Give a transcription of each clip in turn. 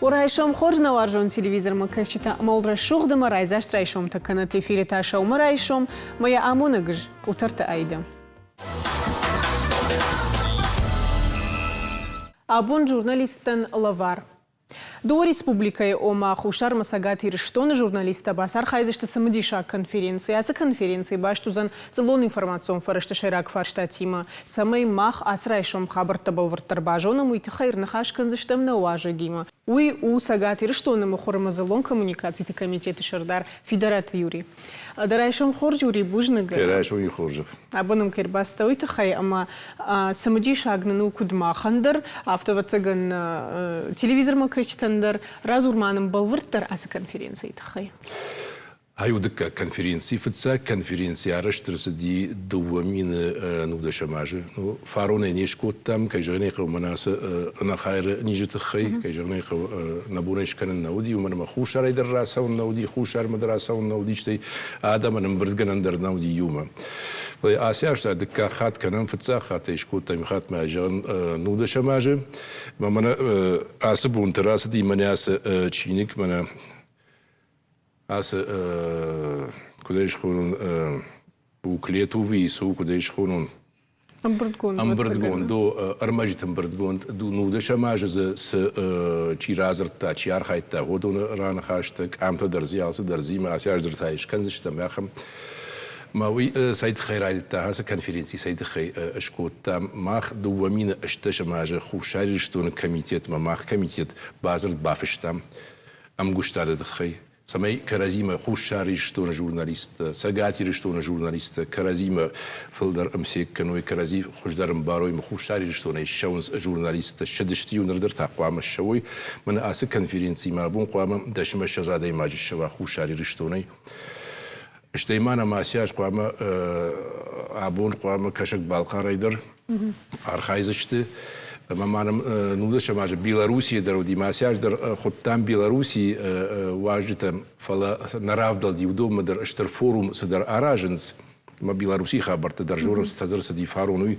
Райсом хорз нӕ уарзон телевизормӕ кӕсджытӕ ӕмӕ уыл рӕсугъд ӕмӕ райдзаст райсомтӕ кӕнӕт эфиры та сӕумӕрайсом мӕ йӕ амонӕг ыз Къутӕрты Аидӕ. Абон журналисттӕн лӕвар. Дыууӕ республикӕйы, ома Хуссар ӕмӕ Цӕгат Ирыстоны журналисттӕ бацархайдзысты цымыдисаг конференцийы. Ацы конференци баст уыдзӕн дзыллон информацион фӕрӕзты сӕйраг фарстатимӕ. Цӕмӕй мах ацы райсом хабӕрттӕ бӕлвырддӕр базонӕм, уый тыххӕй ӕрныхас кӕндзыстӕм нӕ уазӕгимӕ. Уый у Цӕгат Ирыстоны мыхуыр ӕмӕ дзыллон коммуникациты комитеты сӕрдар Фидараты Юри. Дӕ райсом хорз, Юри, бузныг. Дӕ райсом хорз. Абон ӕм кӕй ӕрбацыдтӕ, уый тыххӕй ӕмӕ цымыдисаг нын у куыд махӕн дӕр, афтӕ, ӕвӕццӕгӕн, телевизормӕ кӕсджытӕн дӕр. Радзур ма нын бӕлвырддӕр ацы конференцийы тыххӕй. Ай у дыккаг конференци. Фыццаг конференци арӕзт ӕрцыди 2019 азы. Ну, фаронӕй не скодтам, кӕй зӕгъын ӕй хъӕуы, мӕнӕ ацы ӕнӕхайыры низы тыххӕй, кӕй зӕгъын ӕй хъӕуы, нӕ бон ӕй скӕнын нӕ уыди, уымӕн ӕмӕ хуссарӕй дӕр рацӕуын нӕ уыди, хуссармӕ дӕр рацӕуын нӕ уыди, стӕй адӕмӕн ӕмбырдгӕнӕн дӕр нӕ уыди иумӕ. Фӕлӕ ацы аз та дыккаг хатт кӕнӕм, фыццаг хатт ӕй скодтам, хатт ма зӕгъын, нудӕсӕм азы. Мӕнӕ ацы бонты рацыди мӕнӕ ацы чиныг, мӕнӕ ацы куыд ӕй схонон, буклет уви цы у, куыд ӕй схонон, Ӕмбырдгонд. Ӕмбырдгонд, о, ӕрмӕджыты ӕмбырдгонд. Нудӕсӕм азы дзы цы чи радзырдта, чи архайдта, уыдоны раныхӕстӕ, къамтӕ дӕр дзы, алцы дӕр дзы, ӕмӕ ацы аз дӕр та скӕндзыстӕм ахӕм. Ма уый цӕй тыххӕй райдыдта, ацы конференци цӕй тыххӕй скодта? Мах 2018 азы Хуссар Ирыстоны комитетмӕ, мах комитет бадзырд бафыстам ӕмгуыстады тыххӕй, цӕмӕй кӕрӕдзимӕ Хуссар Ирыстоны журналисттӕ, Цӕгат Ирыстоны журналисттӕ кӕрӕдзимӕ фылдӕр ӕмцег кӕной, кӕрӕдзи хуыздӕр ӕмбарой ӕмӕ Хуссар Ирыстонӕй ссӕуынц журналисттӕ, ссыдысты-иу ныр дӕр та хъуамӕ ссӕуой. Мӕнӕ ацы конференцимӕ абон хъуамӕ 10-20 адӕймаджы ссӕуа Хуссар Ирыстонӕй. Стӕй ма нӕм ацы аз хъуамӕ абон хъуамӕ Кӕсӕг-Балхъарӕй дӕр архайдзысты. Ӕмӕ ма нӕм нудӕсӕм азы Белоруссийы дӕр уыди. Ацы аз дӕр хуыдтам Белоруссийы уазджытӕм, фӕлӕ нӕ равдӕлди уыдонмӕ дӕр стыр форум цыдӕр аразынц. Ӕмӕ Белоруссийы хабӕрттӕ дӕр зонынц, цӕдзыр цыди фарон уый.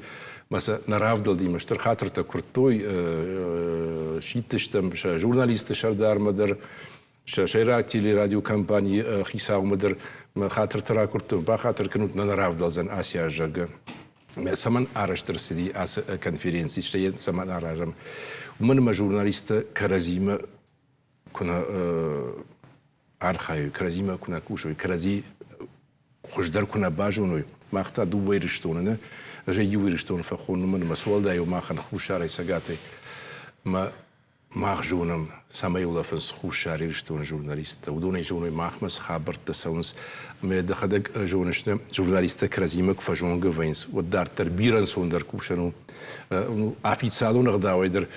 Мӕ сӕ нӕ равдӕлди, мӕ стыр хатыртӕ куырдтой, сидтыстӕм сӕ журналистты сӕрдармӕ дӕр, сӕ сӕйраг телерадиокомпанийы хицаумӕ дӕр мӕ хатыртӕ ракуырдтон, бахатыр кӕнут, нӕ нӕ равдӕлдзӕн ацы аз, зӕгъгӕ. Цӕмӕн арӕзт ӕрцыди ацы конференци, стӕй йӕ цӕмӕн аразӕм? Уымӕн ӕмӕ журналисттӕ кӕрӕдзимӕ куы нӕ архайой, кӕрӕдзимӕ куы нӕ кусой, кӕрӕдзи хуыздӕр куы нӕ базоной, мах та дыууӕ Ирыстоны нӕ, ӕз ӕй иу Ирыстоны фӕхонын, уымӕн ӕмӕ цы уӕлдай у махӕн Хуссарӕй, Цӕгатӕй. Мӕ Мах зонӕм, цӕмӕй улӕфынц Хуссар Ирыстоны журналисттӕ. Уыдонӕй зоной, махмӕ цы хабӕрттӕ цӕуынц. Ӕмӕ дӕхӕдӕг зоныс, нӕ журналисттӕ кӕрӕдзимӕ куы фӕзонгӕ вӕййынц, уӕд дарддӕр бирӕ ӕнцондӕр кусӕн у. Официалон ӕгъдауӕй дӕр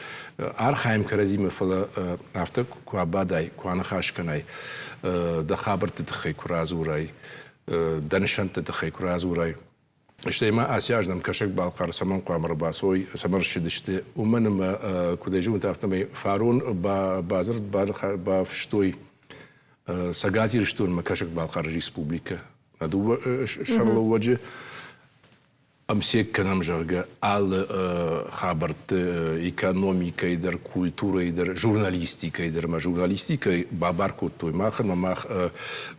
архайӕм кӕрӕдзимӕ, фӕлӕ афтӕ куы абадай, куы аныхас кӕнай, дӕ хабӕртты тыххӕй куы радзурай, дӕ нысӕнтты тыххӕй куы радзурай, Стӕй ма ацы аз нӕм Кӕсӕг-Балхъар цӕмӕн хъуамӕ ӕрбацӕуой, цӕмӕн ссыдысты, уымӕн ӕмӕ, куыд ӕй зонут, афтӕмӕй фарон бадзырд бафыстой Цӕгат Ирыстонмӕ Кӕсӕг-Балхъары республикӕ. Нӕ дыууӕ сӕргълӕууӕджы ӕмцег кӕнӕм, зӕгъгӕ, алы хабӕртты экономикӕйы дӕр, культурӕйы дӕр, журналистикӕйы дӕр. Ӕмӕ журналистикӕйы бабар кодтой мах ӕмӕ мах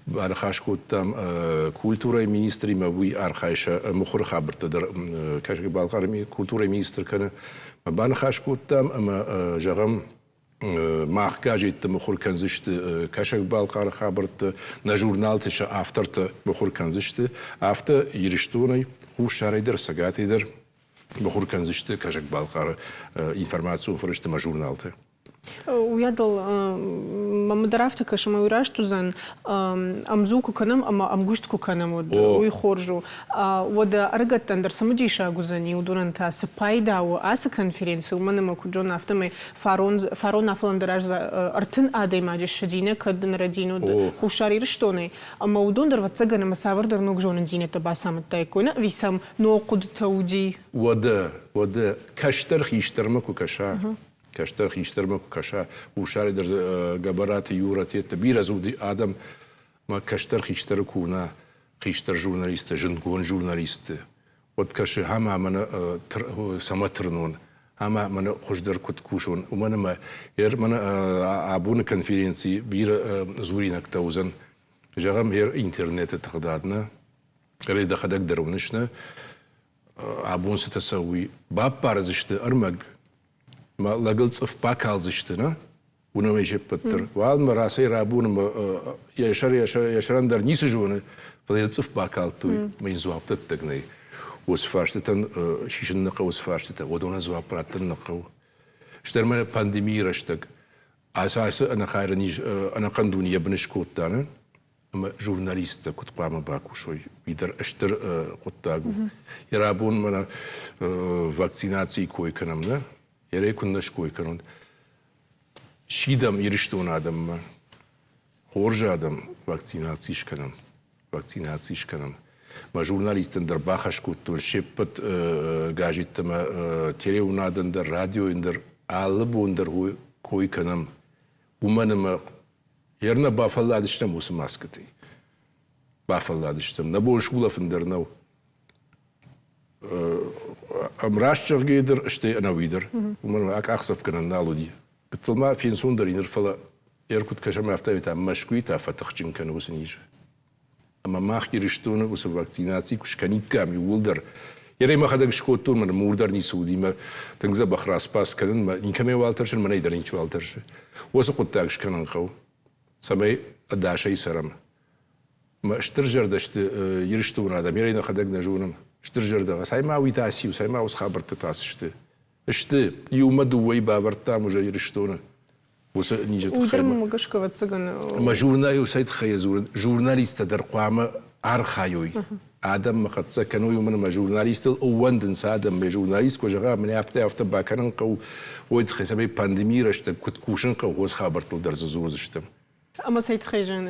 Баныхас кодтам культурӕйы министримӕ, уый архайы сӕ мыхуыры хабӕрттӕ дӕр Кӕсӕг-Балхъары культурӕйы министр кӕны. Баныхас кодтам ӕмӕ, зӕгъӕм, мах газетты мыхуыр кӕндзысты Кӕсӕг-Балхъары хабӕрттӕ, нӕ журналты сӕ автортӕ мыхуыр кӕндзысты, афтӕ Ирыстонӕй, Хуссарӕй дӕр, Цӕгатӕй дӕр мыхуыр кӕндзысты Кӕсӕг-Балхъары информацион фӕрӕзты ӕмӕ журналты. Уыйадыл мӕм дӕр афтӕ кӕсы, ӕмӕ уый раст уыдзӕн, ӕмдзу куы кӕнӕм ӕмӕ ӕмгуыст куы кӕнӕм, уӕд уый хорз у. Уӕдӕ ӕрыгӕттӕн дӕр цымыдисаг уыдзӕни, уыдонӕн та цы пайда у ацы конференци, уымӕн ӕмӕ куыд зонын, афтӕмӕй фарон, фарон афӕлӕндӕр аз 30 адӕймаджы ссыди, нӕ кӕд нырӕдин уыд Хуссар Ирыстонӕй, ӕмӕ уыдон дӕр, ӕвӕццӕгӕн, ӕмӕ цавӕрдӕр ног зонындзинӕдтӕ бацамыдтаиккой, нӕ ӕви сӕм ног хъуыдытӕ уыди? Уӕдӕ, уӕдӕ кӕстӕр хистӕрмӕ куы кӕса, кӕстӕр хистӕрмӕ куы кӕса, Хуссарӕй дӕр Гӕбӕраты Юра тедта, бирӕ дзы адӕм ма кӕстӕр хистӕры куы уына, хистӕр журналисттӕ, зындгонд журналистты, уӕд кӕсы, ӕмӕ мӕнӕ цӕмӕ тырнон. Ӕмӕ мӕнӕ хуыздӕр куыд кусон, уымӕн ӕмӕ мӕнӕ абоны конференцийы бирӕ дзуринӕгтӕ уыдзӕн. Зӕгъӕм, интернеты тыгъдад нӕ, ӕрӕй дӕхӕдӕг дӕр уыныс нӕ, абон цытӕ цӕуы, уый баппардзысты ӕрмӕг, мӕ лӕгыл цъыф бакалдзысты, нӕ? Уынӕм ӕй се ппӕт дӕр. Уалынмӕ рацӕй рабонмӕ йӕ сӕр йӕ сӕрӕн дӕр ницы зоны, фӕлӕ йыл цъыф бакалдтой, ӕмӕ йын дзуапдӕттӕг нӕй. Уыцы фарстытӕн сисын нӕ хъӕуы, уыцы фарстытӕ, уыдонӕн дзуапп раттын нӕ хъӕуы. Стӕй мӕ пандемийы рӕстӕг ацы ацы ӕнӕхайры низ ӕнӕхъӕн дуне йӕ быны скодта, нӕ? Ӕмӕ журналисттӕ куыд хъуамӕ бакусой, уый дӕр стыр хъуыддаг у. Йӕ рабон мӕнӕ вакцинацийы кой кӕнӕм, нӕ? Йӕ куыннӕ ской кӕнон. Сидӕм Ирыстоны адӕммӕ. Хорз адӕм, вакцинаци скӕнӕм. Вакцинаци скӕнӕм. Мӕ журналисттӕн дӕр бахӕс кодтон се ппӕт газеттӕ ӕмӕ телеуынадӕн дӕр, радиойӕн дӕр алы бон дӕр кой кӕнӕм. Уымӕн ӕмӕ нӕ бафӕлладыстӕм уыцы маскӕтӕй. Бафӕлладыстӕм. Нӕ бон сулӕфын дӕр нӕу. Ӕмраст зӕгъгӕйӕ дӕр, стӕй ӕнӕуи дӕр. Уымӕн ӕмӕ акъахдзӕфгӕнӕн нал уыди. Гыццыл ма фенцондӕр и ныр, фӕлӕ ӕркуыд кӕсӕм, афтӕмӕй та Мӕскуыйы та фӕтыхджын кӕны уыцы низ. Ӕмӕ мах Ирыстоны уыцы вакцинаци куы скӕниккам иууылдӕр, Ерӕй мӕхӕдӕг скодтон, мӕн мур дӕр ницы уыди, мӕ тынг дзӕбӕх распас кӕнын, мӕ никӕмӕй уал тӕрсын, мӕнӕй дӕр ничиуал тӕрсы. Уыцы хъуыддаг скӕнын хъӕуы, цӕмӕй ӕдасӕй цӕрӕм. Мӕ стыр зӕрдӕ сты Ирыстоны адӕм, ерӕй нӕхӕдӕг нӕ зонӕм. Стыр зӕрдӕ, цӕй ма уый та циу, цӕй ма уыцы хабӕрттӕ та цы сты. Сты, иумӕ дыууӕйы бавӕрдтам уже Ирыстоны уыцы низы тыххӕй. Уый дӕр мӕ гӕсгӕ, ӕвӕццӕгӕн. Мӕ журнал цӕй тыххӕй дзурын, журналисттӕ дӕр хъуамӕ архайой, адӕммӕ хӕццӕ кӕной, уымӕн ӕмӕ журналисттыл ӕууӕндынц адӕм. Мӕ журналист куы зӕгъа, мӕнӕ афтӕ-афтӕ бакӕнын хъӕуы, уый тыххӕй, цӕмӕй пандемийы рӕстӕг куыд кусын хъӕуы, уыцы хабӕрттыл дӕр дзы дзурдзыстӕм. Ӕмӕ цӕй тыххӕй зӕгъын,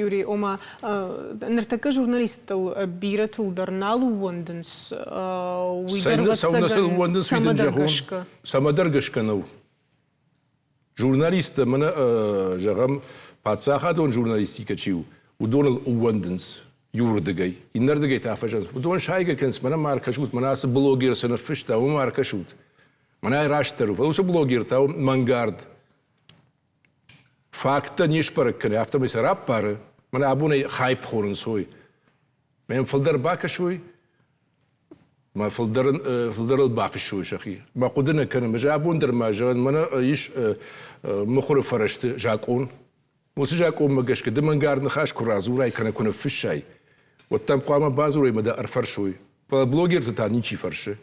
Юрий, ома ныртӕккӕ журналисттыл бирӕтыл дӕр нал ууӕндынц, уый дӕр ӕвӕццӕгӕн цӕмӕдӕр гӕсгӕ. Цӕмӕдӕр гӕсгӕ нӕу. Журналисттӕ мӕнӕ, зӕгъӕм, паддзахадон журналистикӕ чи у, уыдоныл ууӕндынц иуырдыгӕй, иннӕрдыгӕй та фӕзӕгъынц, уыдон сайгӕ кӕнынц, мӕнӕ ма ӕркӕсут, мӕнӕ ацы блогер цы ныффыста, уымӕ ӕркӕсут. Мӕнӕ растдӕр у, фӕлӕ уыцы блогер та у мӕнгард. Факттӕ не сбӕрӕг кӕны, афтӕмӕй сӕ раппары, мӕнӕ абонӕй хайп хонынц уой. Мӕм фылдӕр бакӕсой, мӕ фылдӕр, фылдӕрыл бафыссой сӕхи. Мӕ хъуыды нӕ кӕнын. Ӕз абон дӕр ма зӕгъын, мӕнӕ ис мыхуыры фӕрӕзты закъон. Уыцы закъонмӕ гӕсгӕ ды мӕнгард ныхас куы радзурай кӕнӕ куы ныффыссай, уӕд дӕм хъуамӕ бадзурой ӕмӕ дӕ ӕрфӕрсой. Фӕлӕ блогерты та ничи фӕрсы.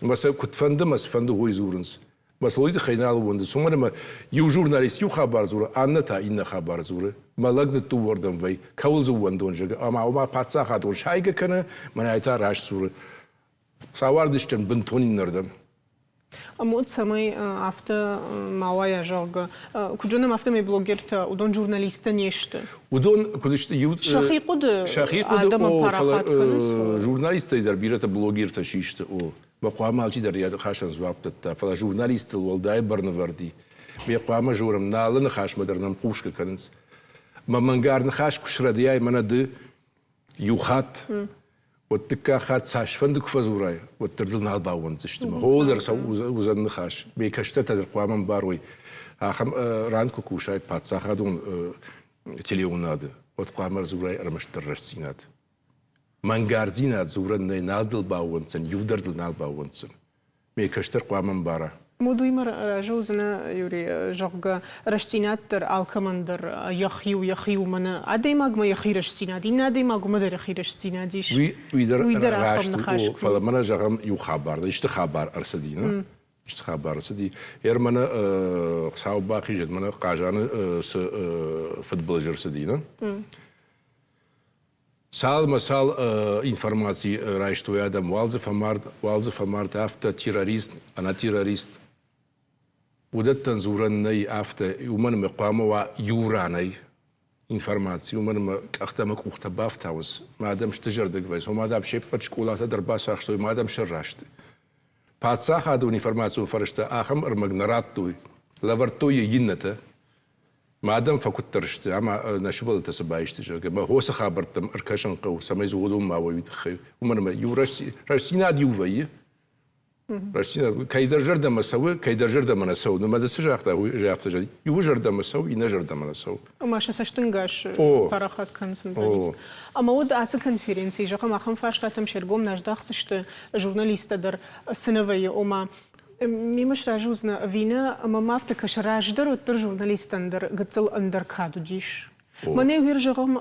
Ӕмӕ сӕ куыдфӕнды ӕмӕ цыфӕнды уый дзурынц. Мӕ сыл уый тыххӕй нал ууӕндынц, уымӕн ӕмӕ иу журналист иу хабар дзуры, аннӕ та иннӕ хабар дзуры. Мӕ лӕг ныддыууӕрдӕм вӕййы, кӕуыл дзы ууӕндон, зӕгъы, ӕмӕ ома паддзахадон сайгӕ кӕны, мӕнӕй та раст дзуры. Сауардыстӕм бынтон иннӕрдӕм. Ӕмӕ цӕмӕй афтӕ ма уайа, зӕгъгӕ, куыд зонӕм, афтӕмӕй блогертӕ, уыдон журналисттӕ не сты. Уыдон куыд сты, иу сӕхи хъуыды сӕхи хъуыды адӕмӕн парахат кӕнынц. Журналисттӕй дӕр бирӕтӕ блогертӕ систы, о. Мӕ хъуамӕ алчидӕр йӕ ныхасӕн дзуапп дӕтта, фӕлӕ журналисттыл уӕлдай бӕрнывӕрд и. Ме хъуамӕ зонӕм, нӕ алы ныхасмӕ дӕр нӕм хъусгӕ кӕнынц. Мӕ мӕнгард ныхас куы срӕдийай мӕнӕ ды иу хатт, уӕд дыккаг хатт цасфӕнды куы фӕдзурай, уӕддӕр дыл нал баууӕнддзысты. Хол дӕр уыдзӕн ныхас. Ме кӕстӕртӕ дӕр хъуамӕ ӕмбарой. Ахӕм ран куы кусай паддзахадон телеуынады, уӕд хъуамӕ дзурай ӕрмӕстдӕр рӕстдзинад. Мӕнгардзинад дзурӕн нӕй, нал дыл баууӕнддзӕн, иу дӕр дыл нал баууӕнддзӕн. Ме кӕстӕр хъуамӕ ӕмбара. Мод уыимӕ разы уыдзынӕ, Юрий, зӕгъгӕ, рӕстдзинад дӕр алкӕмӕн дӕр йӕхи у, йӕхи у мӕнӕ адӕймагмӕ йӕхи рӕстдзинад, иннӕ адӕймаг уымӕ дӕр йӕхи рӕстдзинад ис. Уый, уый дӕр, уый дӕр раст у, фӕлӕ мӕнӕ зӕгъӕм иу хабар, исты хабар ӕрцыди, нӕ? Исты хабар ӕрцыди. Ер мӕнӕ Хуыцау бахизӕд, мӕнӕ Хъазаны цы фыдбылыз ӕрцыди, нӕ? Цал ӕмӕ цал информаци райстой адӕм, уал дзы фӕмард, уал дзы фӕмард афтӕ террорист, ӕнӕтеррорист. Уыдӕттӕн дзурӕн нӕй афтӕ, уымӕн ӕмӕ хъуамӕ уа иу ранӕй информаци, уымӕн ӕмӕ къӕхтӕ ӕмӕ къухтӕ бафтауынц. Мӕ адӕм сдызӕрдыг вӕййынц, ома дам се ппӕт скъолатӕ дӕр бацахстой, мӕ адӕм сӕрра сты. Паддзахадон информацион фӕрӕзтӕ ахӕм ӕрмӕг нӕ радтой, лӕвӕрдтой йӕ иннӕтӕ. Мӕ адӕм фӕкуыддӕр сты, ӕмӕ нӕ сывӕллӕттӕ цы баисты, зӕгъгӕ, мӕ хосы хабӕрттӕм ӕркӕсын хъӕуы, цӕмӕй дзы уыдон ма уой, уый тыххӕй. Уымӕн ӕмӕ иу рӕстдзинад иу вӕййы. Рӕстдзинад кӕйдӕр зӕрдӕмӕ цӕуы, кӕйдӕр зӕрдӕмӕ нӕ цӕуы. Нымӕ цы загъта, уый афтӕ зӕгъы. Иуы зӕрдӕмӕ цӕуы, иннӕ зӕрдӕмӕ нӕ цӕуы. Ома сӕ цӕстӕнгас парахат кӕнын Ӕмӕ уӕд ацы конференцийы, зӕгъӕм, ахӕм фарстатӕм се ргом нӕ аздахдзысты журналисттӕ дӕр, цы нӕ вӕййы, ома мемӕ сразы уыдзынӕ ӕви нӕ, ӕмӕ ма афтӕ кӕсы, раздӕр уӕддӕр журналисттӕн дӕр гыццыл ӕндӕр кад уыдис. Мӕнӕ уый зӕгъӕм,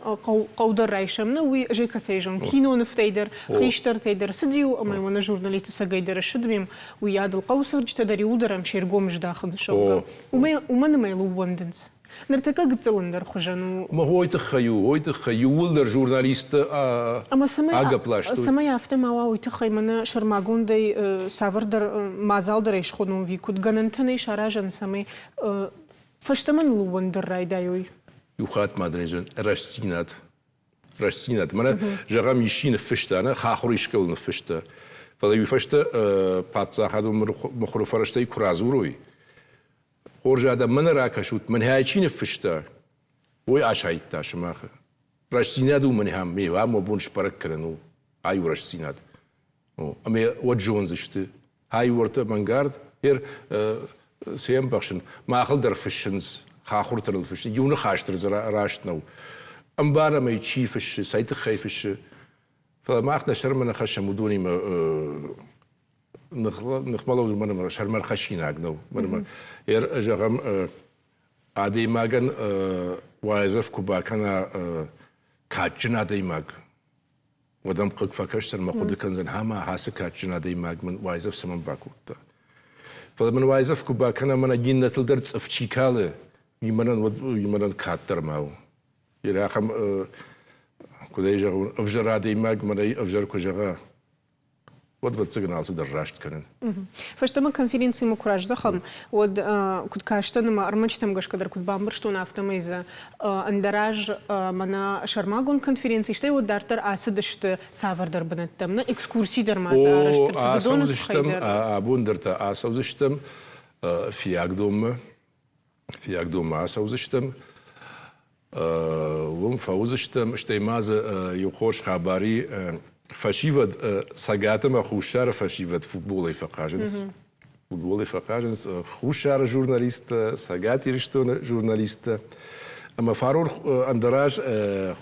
хъӕу дӕр райсӕм, нӕ уый ӕз кӕцӕй зон, кинонывтӕй дӕр, хистӕртӕй дӕр цыди-иу, ӕмӕ мӕнӕ журналисты цӕгӕй дӕр ссыдмем, уыйадыл хъӕуы цӕрджытӕ дӕр иууылдӕр ӕм се ргом здахын, зӕгъгӕ. Уымӕн ӕмӕ йыл ууӕндынц. Ныртӕккӕ гыццыл ӕндӕр хуызӕн у. Ма уой тыххӕй у, уой тыххӕй иууылдӕр журналисттӕ Ӕмӕ цӕмӕй, агӕпп ластой. Цӕмӕй афтӕ ма уа, уый тыххӕй мӕнӕ сӕрмагондӕй цавӕрдӕр мадзал дӕр ӕй схонон ӕви куыд гӕнӕнтӕ нӕй саразӕн, цӕмӕй фӕстӕмӕ ныл ууӕндын райдайой? Иу хатт ма дын рӕстдзинад. Рӕстдзинад. Мӕнӕ, зӕгъӕм, исчи ныффыста, нӕ хахуыр искӕуыл ныффыста. Фӕлӕ уый фӕстӕ паддзахадон мыхуыры фӕрӕзтӕй куы радзурой, хорз адӕм, мӕнӕ ракӕсут, мӕнӕ чи ныффыста, уый асайдта сымахы. Рӕстдзинад у мӕнӕ ме мӕ бон сбӕрӕг кӕнын у. Ай у рӕстдзинад. Ӕмӕ уӕд зондзысты, ай уӕртӕ мӕнгард, ер цы ӕмбӕхсын, махыл дӕр фыссынц, хахуыртыл ныл фыссынц, иу ныхас дӕр дзы раст нӕу. Ӕмбарӕм ӕй, чи фыссы, цӕй тыххӕй фыссы. Фӕлӕ мах нӕ сӕрмӕ нӕ хӕссӕм уыдонимӕ ныхмӕлӕуд уымӕн ӕмӕ сӕрмӕ ӕрхӕссинаг нӕу. Ер, зӕгъӕм, адӕймагӕн уайдзӕф куы бакӕна кадджын адӕймаг, уӕд ӕм хъыг фӕкӕсдзӕн мӕ хъуыды кӕндзӕн, ӕмӕ ацы кадджын адӕймаг мын уайдзӕф цӕмӕн бакодта. Фӕлӕ мын уайдзӕф куы бакӕна, мӕнӕ иннӕтыл дӕр цъыф чи калы, уый мӕнӕн, уый мӕнӕн каддӕр ма у. Бирӕ ахӕм, куыд ӕй зӕгъон, ӕвзӕр адӕймаг мӕнӕй ӕвзӕр куы зӕгъа, уӕд, ӕвӕццӕгӕн, алцыдӕр раст кӕнын. Фӕстӕмӕ конференцимӕ куы раздӕхӕм, уӕд куыд кастӕн ӕмӕ ӕрмӕджытӕм гӕсгӕ дӕр куыд бамбӕрстон, афтӕмӕй дзы ӕндӕраз мӕнӕ сӕрмагонд конференци, стӕй уӕд дарддӕр ацыдысты цавӕрдӕр бынӕттӕм, нӕ экскурси дӕр ма дзы арӕзт ӕрцыд уыдоны тыххӕй дӕр. Абон дӕр та ацӕудзыстӕм Фиагдонмӕ. Фиагдонмӕ ацӕудзыстӕм. Уым фӕуыдзыстӕм, стӕй ма дзы иу хорз хабар и, фӕсивӕд, Цӕгат ӕмӕ Хуссары фӕсивӕд футболӕй фӕхъазынц. Футболӕй фӕхъазынц Хуссары журналисттӕ, Цӕгат Ирыстоны журналисттӕ. Ӕмӕ фарон ӕндӕраз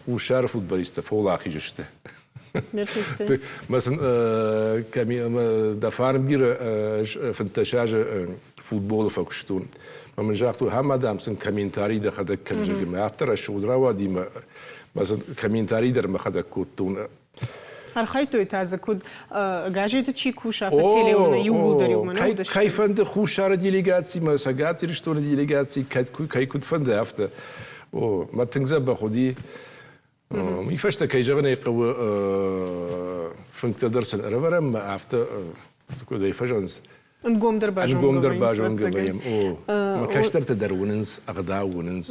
Хуссары футболисттӕ фӕуӕлахиз сты. Мӕ сын дӕ фарн бирӕ 15 азы футболы фӕкуыстон. Мӕ мын загътой, ӕмӕ дам сын комментарий дӕхӕдӕг кӕн, зӕгъы. Мӕ афтӕ рӕсугъд рауади, мӕ сын комментарий дӕр мӕхӕдӕг кодтон. Архайдтой та дзы куыд газеты чи куса, фӕтелеуына иууылдӕр иумӕ нӕ уыдысты? Кӕй фӕнды Хуссары делегацимӕ, Цӕгат Ирыстоны делегаци, кӕй куыд фӕнды, афтӕ. О, мӕ тынг дзӕбӕх уыди. Уый фӕстӕ, кӕй зӕгъын ӕй хъӕуы, фынгтӕ дӕр сын ӕрӕвӕрӕм, афтӕ куыд ӕй фӕзӕгъынц, Ӕнгомдӕр ӕнгомдӕр базонгӕ вӕййӕм. О, мӕ кӕстӕртӕ дӕр уынынц, ӕгъдау уынынц,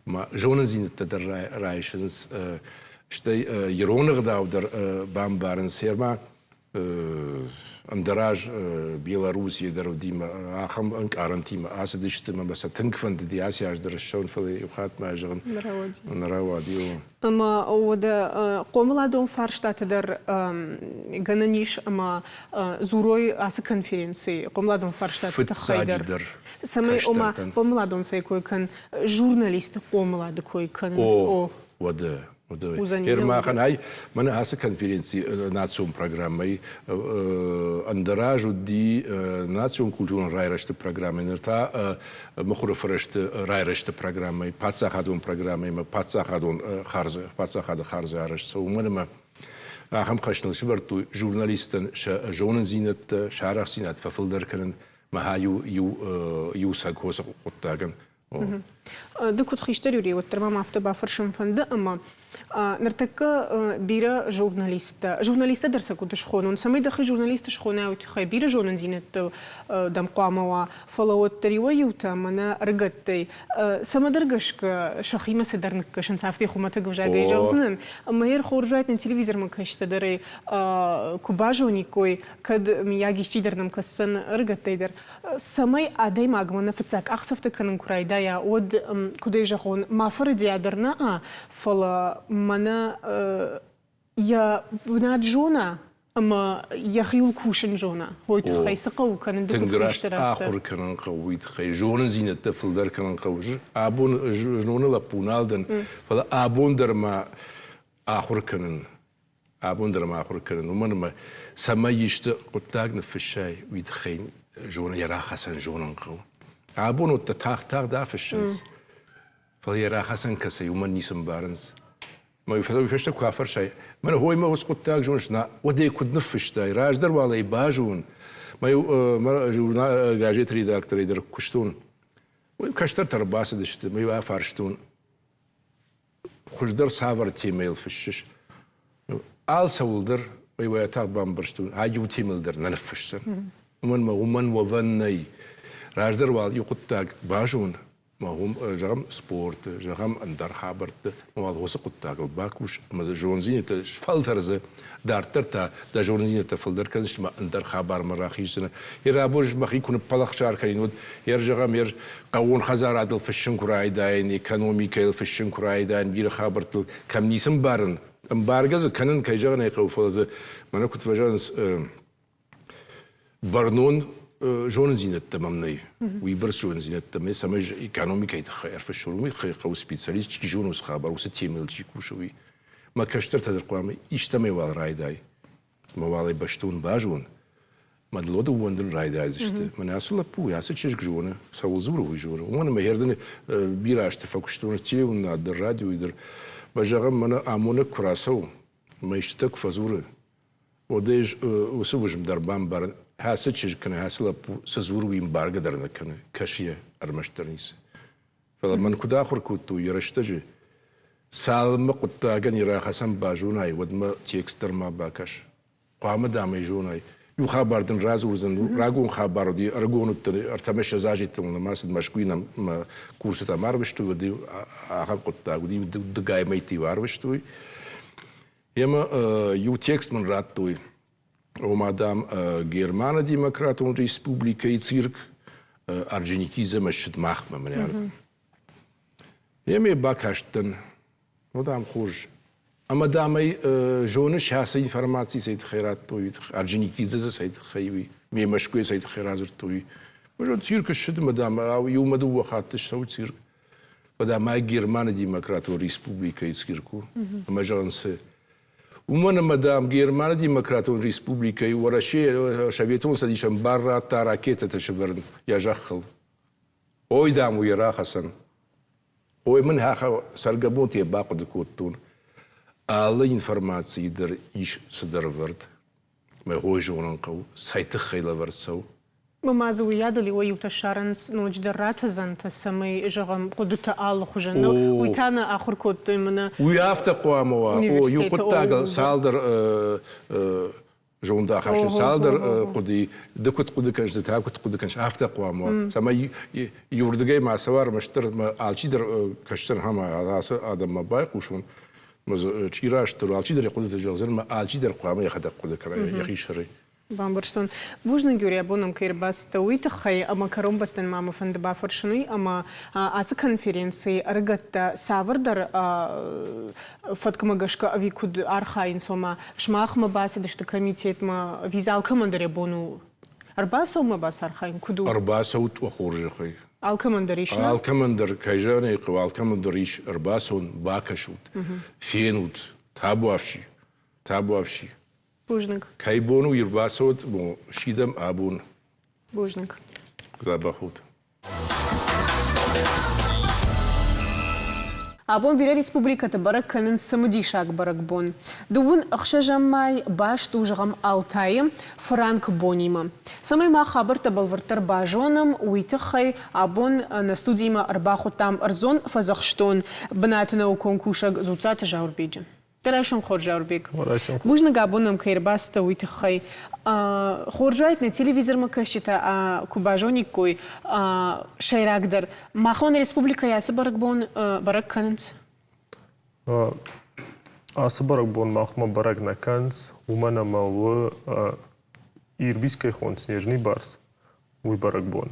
мӕ зонындзинӕдтӕ дӕр райсынц, стӕй ирон ӕгъдау дӕр бамбарынц. Ӕрмӕ ӕндӕраз Белоруссийы дӕр уыди ахӕм ӕнкъарӕнтимӕ ацыдысты ӕмӕ сӕ тынг фӕндыди ацы аз дӕр ссӕуын, фӕлӕ иу хатт ма зӕгъын, нӕ рауади. Ӕмӕ уӕдӕ хъомыладон фарстаты дӕр гӕнӕн ис ӕмӕ дзурой ацы конференцийы хъомыладон фарстаты тыххӕй дӕр. Цӕмӕй ома хъомыладон цӕй кой кӕн, журналисты хъомылады кой кӕнын. О, уӕдӕ Ермахӕн ай мӕнӕ ацы конференци национ программӕйы ӕндӕр аз уыди национ культурон райрӕзты программӕ, ныр та мыхуыры фӕрӕзты райрӕзты программӕйы, паддзахадон программӕимӕ паддзахадон хардзы, паддзахады хардзы арӕзт цӕуы, уымӕн ӕмӕ ахӕм хӕс ныл сӕвӕрдтой журналисттӕн сӕ зонындзинӕдтӕ, сӕ арӕхстдзинад фӕфылдӕр кӕнын, мӕ иу, иу, иу цӕг хосы хъуыддагӕн. Ды куыд хистӕр Юрий, уӕддӕр мӕм афтӕ бафӕрсын фӕнды, ӕмӕ ныртӕккӕ бирӕ журналисттӕ, журналисттӕ дӕр сӕ куыд схонон, цӕмӕй дӕхи журналист схонай, уый тыххӕй бирӕ зонындзинӕдтыл дӕм хъуамӕ уа, фӕлӕ уӕддӕр иуӕй-иутӕ мӕнӕ ӕрыгӕттӕй цӕмӕдӕр гӕсгӕ сӕхимӕ цыдӕр ныккӕсынц, афтӕ хуымӕтӕг ӕвзагӕй зӕгъдзынӕн, ӕмӕ йӕ хорз уаид нӕ телевизормӕ кӕсджытӕ дӕр ӕй куы базониккой, кӕд мыййаг исчи дӕр нӕм кӕсдзӕн ӕрыгӕттӕй дӕр, цӕмӕй адӕймагмӕ нӕ фыццаг къахдзӕфтӕ кӕнын куы райдайа, уӕд, куыд ӕй зӕгъон, ма фӕрыдиа дӕр нӕ, фӕлӕ мӕнӕ йӕ бынат зона. Ӕмӕ йӕхиуыл кусын зона, уый тыххӕй цы хъӕуы кӕнын, ды Тынг куыд раст хистӕр, афтӕ? Ахуыр кӕнын хъӕуы уый тыххӕй, зонындзинӕдтӕ фылдӕр кӕнын хъӕуы. Абон зноны лӕппу нал дӕн, фӕлӕ абон дӕр ма ахуыр кӕнын. Абон дӕр ма ахуыр кӕнын, уымӕн ӕмӕ цӕмӕй исты хъуыддаг ныффыссай, уый тыххӕй зонын, йӕ рахӕцӕн зонын хъӕуы. Абон уӕдта тагъд-тагъд афыссынц, фӕлӕ йӕ рахӕцӕн кӕцӕй, уымӕн ницы ӕмбарынц. Мӕ уый фӕстӕ куы афӕрсай, мӕнӕ хоймӕ уыцы хъуыддаг зоныс, на, уӕд ӕй куыд ныффыстай, раздӕр уал ӕй базон. Мӕ журнал, газеты редакторӕй дӕр куыстон. Уый кӕстӕртӕ ӕрбацыдысты, мӕ иу афарстон, хуыздӕр цавӕр темӕйыл фыссыс? Алцӕуыл дӕр уый уайтагъд бамбӕрстон, ай иу темӕйыл дӕр нӕ ныффысдзӕн. Уымӕн мӕ уымӕн уӕвӕн нӕй. Раздӕр уал иу хъуыддаг базон, зӕгъӕм, спорты, зӕгъӕм, ӕндӕр хабӕртты, уал уыцы хъуыддагыл бакус ӕмӕ дзы зондзинӕдтӕ сфӕлтӕр дзы, дарддӕр та дӕ зонындзинӕдтӕ фылдӕр кӕндзысты ӕмӕ ӕндӕр хабармӕ рахиздзынӕ. Йе абон мӕхи куы ныппӕлӕхсар кӕнин, уӕд йе зӕгъӕм, йе хъӕууон хӕдзарадыл фыссын куы райдаин, экономикӕйыл фыссын куы райдаин, бирӕ хабӕрттыл кӕм ницы ӕмбарын, ӕмбаргӕ дзы кӕнын, кӕй зӕгъын ӕй хъӕуы, фӕлӕ дзы мӕнӕ куыд фӕзӕгъынц, бӕрнон зонындзинӕдтӕ мӕм нӕй. Уыйбӕрц зонындзинӕдтӕ мӕ цӕмӕй экономикӕйы тыххӕй ӕрфыссон, уый тыххӕй хъӕуы специалист, чи зоны уыцы хабар, уыцы темӕйыл чи кусы, уый. Мӕ кӕстӕртӕ дӕр хъуамӕ истӕмӕй уал райдай, мӕ уал ӕй бӕстон базон. Мӕ дыл ӕууӕндын райдайдзысты. Мӕнӕ ацы лӕппу, ацы чызг зоны, цӕуыл дзуры, уый зоны. Уымӕн ӕмӕ Ердыны бирӕ азты фӕкуыстон телеуынынад дӕр, радиойы дӕр. Мӕ зӕгъӕм, мӕнӕ амонӕг куы рацӕуы, мӕ истытӕ куы фӕдзуры, уӕд ӕз уыцы уысм дӕр бамбарын, ацы чызг кӕнӕ ацы лӕппу цы дзуры, уый ӕмбаргӕ дӕр нӕ кӕны, кӕсы йӕ ӕрмӕстдӕр ницы. Фӕлӕ мӕн куыд ахуыр кодтой йӕ рӕстӕджы, цалынмӕ хъуыддагӕн йӕ рахӕцӕн базонай, уӕдмӕ текст дӕр ма бакӕс. Хъуамӕ дам ӕй зонай. Иу хабар дын радзурдзӕн, рагон хабар уыди, ӕрыгон уыдтӕн, ӕртӕмӕ ссӕдз азы нӕма цыд Мӕскуыйы нӕм мӕ курсытӕм арвыстой, уӕд ахӕм хъуыддаг уыди, дыгай мӕйты-иу арвыстой. Емӕ иу текст мын радтой, ома, дам, Германы Демократон Республикӕйы цирк Орджоникидземӕ ссыд махмӕ мӕнӕ. Еме бакастӕн, ну, дам, хорз. Ӕмӕ, дам, ӕй зоныс, ацы информаци цӕй тыххӕй радтой, Орджоникидзе дзы цӕй тыххӕй, уый, ме Мӕскуыйы цӕй тыххӕй радзырдтой. Уый цирк ссыд, ӕмӕ, дам, иумӕ дыууӕ хатты ссӕуы цирк. Фӕлӕ ма Германы Демократон Республикӕйы цирк у. Ӕмӕ зӕгъын цы? Уымӕн ӕмӕ, дам, Германы Демократон Республикӕйы Уӕрӕсе Советон Цӕдисӕн бар радта ракетӕтӕ сӕвӕрын йӕ зӕххыл. Ой, дам, уый рахӕцӕн. Ой, мын цӕргӕбонты йӕ бахъуыды кодтон. Алы информацийы дӕр ис цыдӕр ӕвӕрд. Мӕ хой зонын хъӕуы, цӕй тыххӕй лӕвӕрд цӕуы. Ма дзы уыйадыл иуӕй-иутӕ ссарынц ноджыдӕр ратӕдзӕнтӕ, цӕмӕй, зӕгъӕм, хъуыдытӕ алыхуызӕн. Уый та нӕ ахуыр кодтой мӕнӕ Уый афтӕ хъуамӕ уа. О, иу хъуыддагыл цалдӕр зондахасты, цалдӕр хъуыдыйы ды куыд хъуыды кӕныс, ды та куыд хъуыды кӕныс, афтӕ хъуамӕ уа. Цӕмӕй иуырдыгӕй ма цӕуа, ӕрмӕстдӕр алчидӕр кӕсдзӕн ӕмӕ ацы адӕммӕ байхъусон, чи растдӕр у, алчидӕр йӕ хъуыдытӕ зӕгъдзӕн ӕмӕ алчидӕр хъуамӕ йӕхӕдӕг хъуыды кӕна йӕхи сӕрӕй. Бамбӕрстон. Бузныг, Юрий, абон нӕм кӕй ӕрбацыдтӕ, уый тыххӕй ӕмӕ кӕронбӕттӕн ма мӕ фӕнды бафӕрсын уый, ӕмӕ ацы конференцийы ӕрыгӕттӕ цавӕрдӕр фӕткмӕ гӕсгӕ ӕви куыд архайынц, ома сымахмӕ бацыдысты комитетмӕ, ӕви дзы алкӕмӕн дӕр йӕ бон у ӕрбацӕуынмӕ бацархайын, куыд у? Ӕрбацӕут уӕ хорзӕхӕй. Алкӕмӕн дӕр ис, нӕ? Алкӕмӕн дӕр, кӕй зӕгъын ӕй хъӕуы, алкӕмӕн дӕр ис ӕрбацӕуын, бакӕсут, фенут, табуафси, табуафси. Бузныг. Кӕй бон у ӕрбацӕут, сидӕм абон. Бузныг. Дзӕбӕх ут. Абон бирӕ республикӕты бӕрӕг кӕнынц цымыдисаг бӕрӕгбон. Дыууын ӕхсӕзӕм май баст у, зӕгъӕм, Алтайы фыранкы бонимӕ. Цӕмӕй мах хабӕрттӕ бӕлвырддӕр базонӕм, уый тыххӕй абон нӕ студимӕ ӕрбахуыдтам ӕрдзон фӕдзӕхстон бынаты наукон кусӕг Дзуццаты Зауырбеджы. Дӕ райсом хорз, Зауырбег. Бузныг абон нӕм кӕй ӕрбацыдтӕ, уый тыххӕй. Хорз уаид, нӕ телевизормӕ кӕсджытӕ куы базониккой, сӕйрагдӕр, махмӕ нӕ республикӕйы ацы бӕрӕгбон бӕрӕг кӕнынц? Ацы бӕрӕгбон махмӕ бӕрӕг нӕ кӕнынц, уымӕн ӕмӕ у Ирбис кӕй хонынц Снежный барс, уый бӕрӕгбон.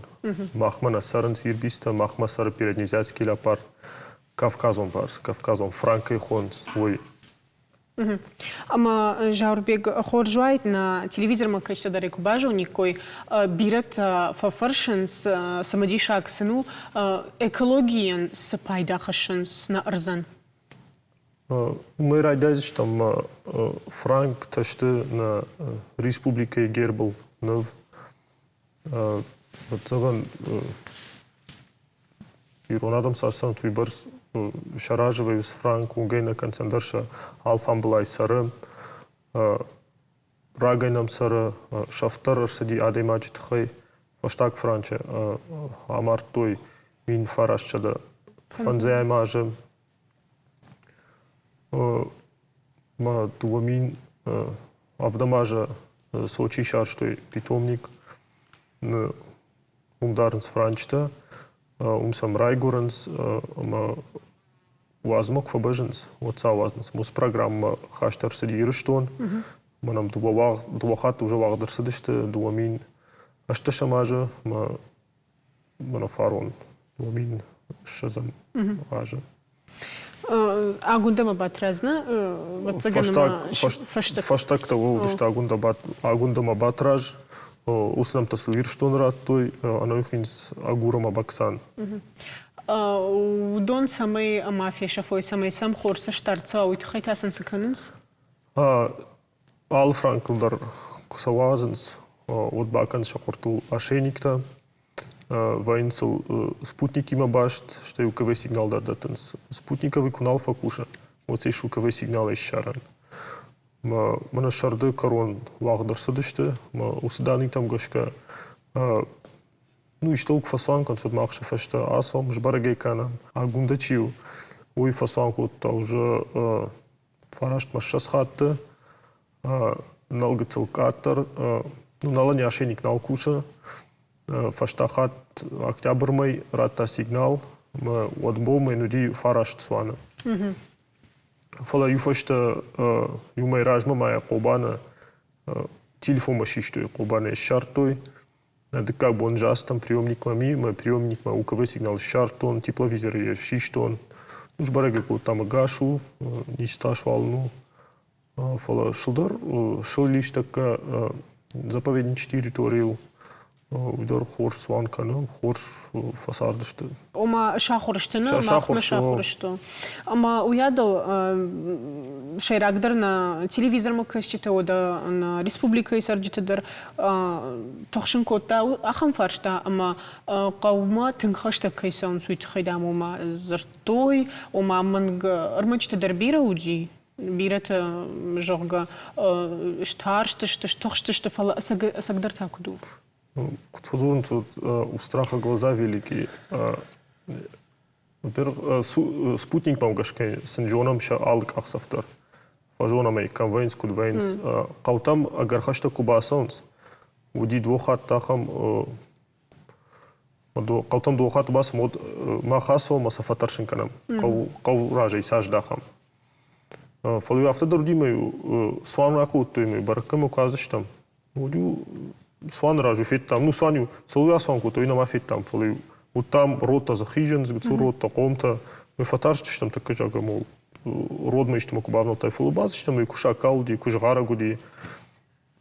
Махмӕ нӕ цӕрынц ирбистӕ, махмӕ цӕры переднезиатский леопард, кавказон барс, кавказон франк кӕй хонынц, уый. Ӕмӕ Зауырбег, хорз уаид, нӕ телевизормӕ кӕсджытӕ дӕр ӕй куы базониккой, бирӕтӕ фӕфӕрсынц, цымыдисаг сын у, экологийӕн цы пайда хӕссынц нӕ ӕрдзӕн? Уымӕй райдайдзыстӕм франктӕ сты нӕ республикӕйы гербыл ныв. Зӕгъӕн, ирон адӕм цас цӕрынц, уыйбӕрц сӕ разы вӕййынц франк, уынгӕй нӕ кӕнынц, ӕндӕр сӕ алфамбылай цӕры. Рагӕй нӕм цӕры, сӕфт дӕр ӕрцыди адӕймаджы тыххӕй. Фӕстаг франчы амардтой 1905 азы. Мӕ 2007 азы Сочийы сарӕзтой питомник. Уым дарынц франчытӕ, уым сӕм райгуырынц ӕмӕ уадзмӕ куы фӕбӕззынц, уӕд сӕ ауадзынц. Уыцы программӕ хаст ӕрцыди Ирыстон. Мӕнӕм дыууӕ хатты уже уагъд ӕрцыдысты 2018 азы ӕмӕ мӕнӕ фарон 2020 азы. Агуындӕмӕ Батрадз нӕ Фӕстӕгтӕ уыдысты Агуындӕмӕ Батраз, уыцы нӕмттӕ сыл Ирыстон радтой, ӕнӕуи Агур ӕмӕ Баксан. Уыдон цӕмӕй ма фесӕфой, цӕмӕй сӕм хорз цӕст ӕрцӕуа, уый тыххӕй та сын цы кӕнынц? Алы франкыл дӕр куы сӕ уадзынц, уӕд бакӕнынц сӕ хъуыртыл ошейниктӕ, вӕййынц сыл спутникимӕ баст, стӕй УКВ-сигнал дӕр дӕттынц. Спутниковый куы нал фӕкусы, уӕд сӕ ис УКВ-сигналӕй ссарӕн. Мӕнӕ сӕрды кӕрон уагъд ӕрцыдысты, мӕ уыцы даннытӕм гӕсгӕ ну, истӕуыл куы фӕцуан кӕнынц, уӕд мах сӕ фӕстӕ ацӕуӕм, сбӕрӕг ӕй кӕнӕм. Агуындӕ чи у, уый фӕцуан кодта уже фарастмӕ 20 хатты, нал гыццыл къаддӕр, ну, нал ошейник нал кусы. Фӕстаг хатт октябрьмӕ радта сигнал, ӕмӕ уӕд бонмӕ уыди фараст цуаны. Фӕлӕ иу фӕстӕ иу мӕй размӕ ма Хъобаны телефонмӕ систой, Хъобанӕй ссардтой. Нӕ дыккаг бон застӕн приемникмӕ ми, мӕ приемникмӕ УКВ сигнал ссардтон, тепловизоры йӕ систон. Ну, сбӕрӕг кодтам, ӕгас у, ницы тас уал ну. Фӕлӕ сылдӕр сыл листӕггӕ заповедничы территорийыл уый дӕр хорз цуан кӕны, хорз фӕцардысты. Ома сахуыр сты, нӕ махмӕ сахуыр сты. Ӕмӕ уыйадыл сӕйрагдӕр нӕ телевизормӕ кӕсджытӕ, уӕдӕ нӕ республикӕйы цӕрджыты дӕр тыхсын кодта ахӕм фарста, ӕмӕ хъӕумӕ тынг хӕстӕг кӕй цӕуынц, уый тыххӕй, дам, ома дзырдтой, ома мӕнг ӕрмӕджытӕ дӕр бирӕ уыди, бирӕтӕ, зӕгъгӕ, старстысты, стыхстысты, фӕлӕ ӕцӕгдӕр та куыд у? Куыд фӕдзурынц, у страха глаза велики. Во-первых, спутникмӕ гӕсгӕ сын зонӕм сӕ алы къахдзӕф дӕр. Фӕзонӕм ӕй, кӕм вӕййынц, куыд вӕййынц. Хъӕутӕм ӕгӕр хӕстӕг куы бацӕуынц, уыди дыууӕ хатты ахӕм хъӕутӕм дыууӕ хатты бацӕуӕм, уӕд мах ацӕуӕм ӕмӕ сӕ фӕтӕрсын кӕнӕм. Хъӕу разӕй сӕ аздахӕм. Фӕлӕ афтӕ дӕр уыди, ӕмӕ цуан ракодтой, ӕмӕ бӕрӕг кӕм уадздзыстӕм. Уыд-иу цуаны раз федтам, ну цуан-иу цӕуыл ацуан кодтой, уый нӕма федтам, фӕлӕ-иу уыдтам родтӕ дзы хизынц, гыццыл родтӕ, хъомтӕ. Мы фӕтарстыстӕм тӕккӕ зӕгъӕм, родмӕ исты куы бавнӕлдтай, фӕлӕ бацыдыстӕм, куы сакал уыди, куы згъарӕг уыди.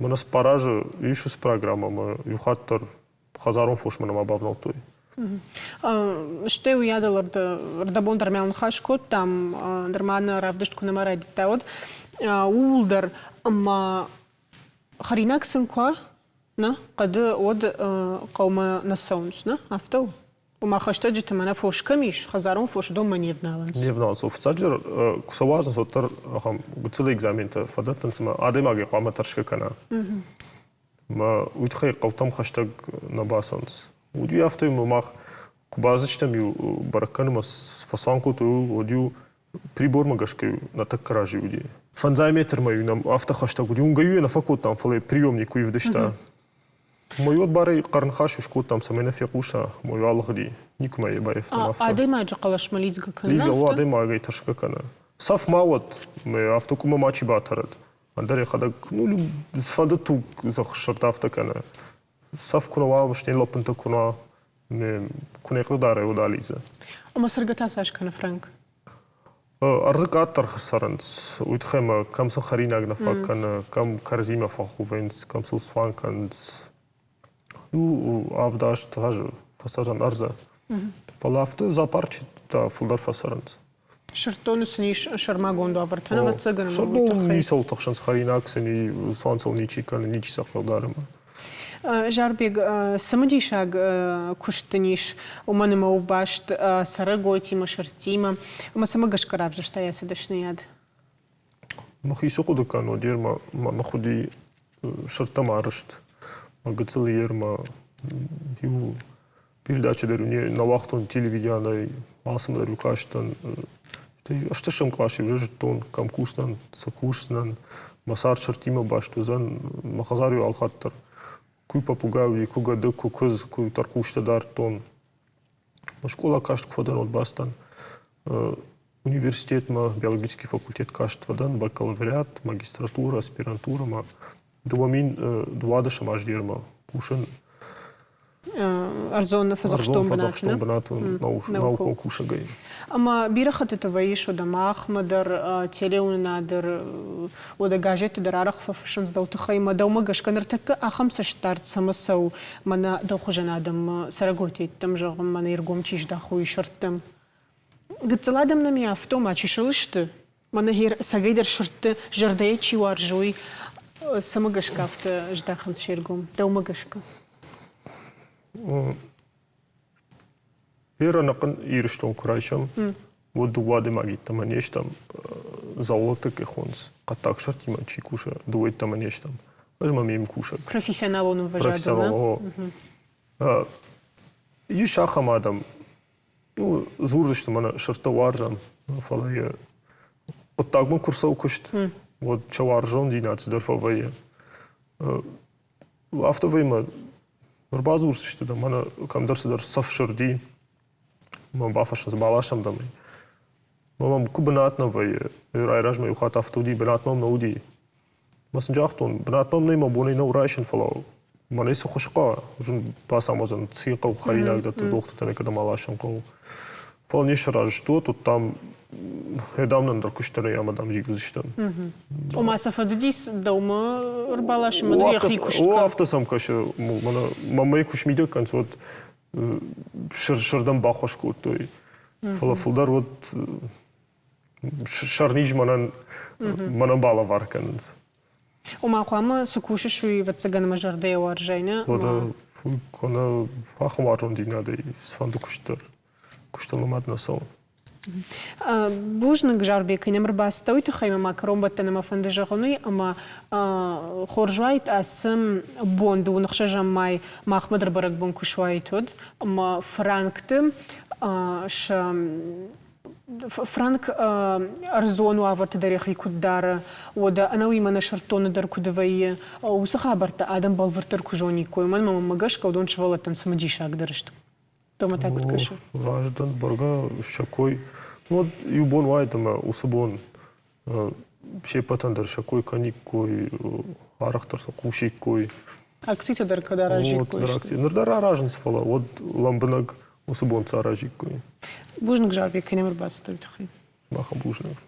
Мӕнӕ цыппар азы ис уыцы программӕ ӕмӕ иу хатт дӕр хӕдзарон фосмӕ нӕма бавнӕлдтой. Стӕй уыйадыл ӕрдӕбон дӕр мӕ ныхас кодтам, нырма нӕ равдыст куы нӕма райдыдта, уӕд ууыл дӕр ӕмӕ хӕринаг сын куы нӕ хъӕды, уӕд хъӕумӕ нӕ цӕуынц, нӕ? Афтӕ у? Ома хӕстӕджыты мӕнӕ фос кӕм ис, хӕдзарон фос уыдонмӕ не вналынц. Не вналынц. Фыццаджыдӕр, куы сӕ уадзынц, уӕддӕр ахӕм гыццыл экзаментӕ фӕдӕттынц ӕмӕ адӕймагӕй хъуамӕ тӕрсгӕ кӕна. Мӕ уый тыххӕй хъӕутӕм хӕстӕг нӕ бацӕуынц. Уыди афтӕ, ӕмӕ мах куы бацыдыстӕм-иу бӕрӕг кӕнынмӕ, фӕцуан кодтой, уӕд-иу прибормӕ гӕсгӕ нӕ тӕккӕ разы уыди. Фӕндзай метрмӕ-иу нӕм афтӕ хӕстӕг уыди. Уынгӕ-иу йӕ нӕ фӕкодтам, фӕлӕ приемник куы ивдыста. Мӕ барӕй хъӕрныхас скодтам, цӕмӕй нӕ фехъуса, мӕ алыгъди. Никуы ма йӕ баййӕфтам афтӕ. Адӕймаджы хъӕлӕсмӕ лидзгӕ кӕны? Лидзгӕ, о, адӕймагӕй тӕрсгӕ кӕны. Цӕф ма уӕд, мӕ афтӕ къуымӕ мачи батӕрӕд. Ӕндӕр йӕхӕдӕг, ну, цыфӕнды туг сырд афтӕ кӕны. Цӕф куы нӕ уа, стӕй лӕппынтӕ куы нӕ куы нӕ хъыгдарай, уӕд алидзы. Ӕмӕ цӕргӕ та цас кӕны Фрэнк? Ӕрдзы къаддӕр цӕрынц, уый тыххӕй ма кӕм сын хӕринаг нӕ фаг кӕны, кӕм кӕрӕдзимӕ фӕхувынц, кӕм сыл цуан кӕнынц. Иу авд-аст азы фӕцӕрӕн ӕрдзы. Фӕлӕ афтӕ зоопарчы та фылдӕр фӕцӕрынц. Сырддоны сын ис сӕрмагонд уавӕртӕ, ӕвӕццӕгӕн, ӕмӕ уый Сырддон тыххӕй. ницӕуыл тыхсынц, хӕринаг сын и, цуан сыл ничи кӕны, ничи сӕ хъыгдары. Зарбег, цымыдисаг куыст дын ис, уымӕн ӕмӕ у баст цӕрӕгойтимӕ, сырдтимӕ. Ӕмӕ цӕмӕ гӕсгӕ равзӕрстай ацы дӕсныйад? Мӕхи цы хъуыды кӕнон, уӕд мӕ ных уыди сырдтӕм арӕзт. Мӕ гыццыл ермӕ иу передача дӕр нӕ уагътон телевиденӕй, алцӕмӕ дӕр кастӕн. Стӕй ӕстӕсӕм къласы уже зыдтон, кӕм кусдзӕн, цы кусдзынӕн, мӕ цард сырдтимӕ баст уыдзӕн, мӕ хӕдзар-иу алхатт дӕр куы попугай уыди, куы гӕды, куы куыдз, куы тӕрхъустӕ дардтон. Скъола каст куы фӕдӕн, уӕд бацыдтӕн университетмӕ, биологический факультет каст фӕдӕн, бакалавриат, магистратура, аспирантура ма 2012 аз дӕр ма кусын ӕрдзон фӕдзӕхстон фӕдзӕхстон бынаты наукон кусӕгӕй. Ӕмӕ бирӕ хӕттыты вӕййыс уӕдӕ махмӕ дӕр, телеуынынад дӕр, уӕдӕ газетты дӕр арӕх фӕфыссынц дӕу тыххӕй ӕмӕ дӕумӕ гӕсгӕ ныртӕккӕ ахӕм цӕстдард цӕмӕ цӕуы, мӕнӕ дӕу хуызӕн адӕммӕ, цӕрӕгойтӕ зӕгъын, мӕнӕ ӕргом чи здахы, уый сырдтӕм. Гыццыл адӕм нӕм афтӕ ма чысыл сты, мӕнӕ гъер ӕцӕгӕйдӕр сырдты зӕрдӕйӕ чи уарзы, уый цӕмӕ гӕсгӕ афтӕ здахынц се ргом, дӕумӕ гӕсгӕ? Гъер ӕнӕхъӕн Ирыстон куы райсӕм, уӕд дыууӕ адӕймаги йеддӕмӕ не стӕм, зоологтӕ кӕй хонынц, хъӕддаг сырдтимӕ чи кусы, дыууӕ йеддӕмӕ не стӕм. Ӕз ма ме мкусӕг. Профессионалон ӕмвӕзадыл, Профессионалон, Ис ахӕм адӕм, ну, дзурдзысты мӕнӕ сырдтӕ уарзӕм, фӕлӕ йӕ хъуыддагмӕ куы рцӕуы куыст, уӕд сӕ уарзондзинад цыдӕр фӕвӕййы. Афтӕ вӕййы мӕ ӕрбадзурдзысты дӕ мӕнӕ кӕмдӕр цыдӕр цӕф сырди, мӕ бафӕрсынц, баласӕм дӕм ӕй. Мӕ мӕм куы бынат нӕ вӕййы, райразмӕ иу хатт афтӕ уыди, бынат мӕм нӕ уыди. Мӕ сын загътон, бынат мӕм нӕй, мӕ бонӕй нӕу райсын, фӕлӕ мӕнӕй цы хуыз хъӕуа, зын бацамондзӕн, цы хъӕуы хӕринаг дӕтты, дохтыртӕн кӕдӕм аласын хъӕуы. Фӕлӕ не сразы сты, уӕд там дам нын дӕр куыст дӕр ӕмӕ дам зилдзыстӕм. Ома сӕ фӕндыдис дӕумӕ ӕрбаласын, ӕмӕ йӕхи куыст О, афтӕ сӕм кӕсы, мӕ мӕ куы смидӕг кӕнынц, уӕд сырдӕм баххуыс кодтой. Фӕлӕ фылдӕр уӕд сӕрниз мӕнӕн мӕнӕн балӕвар кӕнынц. Ома хъуамӕ цы кусыс, уый ӕвӕццӕгӕн ӕмӕ зӕрдӕйӕ уарзай, нӕ? Уӕдӕ кӕнӕ ахӕм уарзондзинадӕй цыфӕнды куыст дӕр куыстыл нымад нӕ цӕуы. Бузныг, Зарбег, кӕй нӕм ӕрбацыдтӕ, уый тыххӕй ма кӕронбӕттӕны мӕ фӕнды зӕгъын уый, ӕмӕ хорз уаид ацы бон дыууын ӕхсӕзӕм май махмӕ дӕр бӕрӕгбон куы суаид, уӕд ӕмӕ франкты сӕ Франк ӕрдзон уавӕрты дӕр йӕхи куыд дары, уӕдӕ ӕнӕуи мӕнӕ сырддоны дӕр куыд вӕййы, уыцы хабӕрттӕ адӕм бӕлвырддӕр куы зониккой, уымӕн ӕмӕ мӕнмӕ гӕсгӕ уыдон сывӕллӕттӕн цымыдисагдӕр сты. Дӕумӕ та куыд кӕсы? Раздӕн бӕргӕ сӕ кой. Ну, иу бон уаид ӕмӕ уыцы бон се ппӕтӕн дӕр сӕ кой кӕниккой, арӕхдӕр сӕ хъусиккой. Акцитӕ дӕр кӕд аразиккой? Ныр дӕр аразынц, фӕлӕ уӕд лӕмбынӕг уыцы бон цы аразиккой. Бузныг, Зарбег, кӕй нӕм ӕрбацыдтӕ, уый тыххӕй. Махӕн бузныг.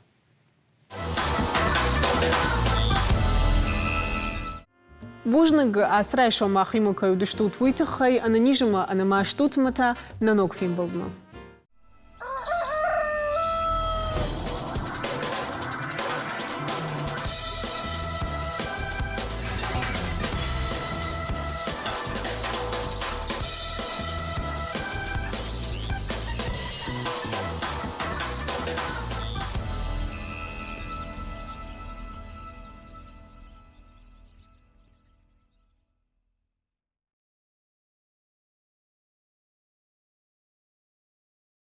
Бузныг, ацы райсом махимӕ кӕй уыдыстут, уый тыххӕй. Ӕнӕниз ӕмӕ ӕнӕмаст ут ӕмӕ та нӕ ног фембӕлдмӕ.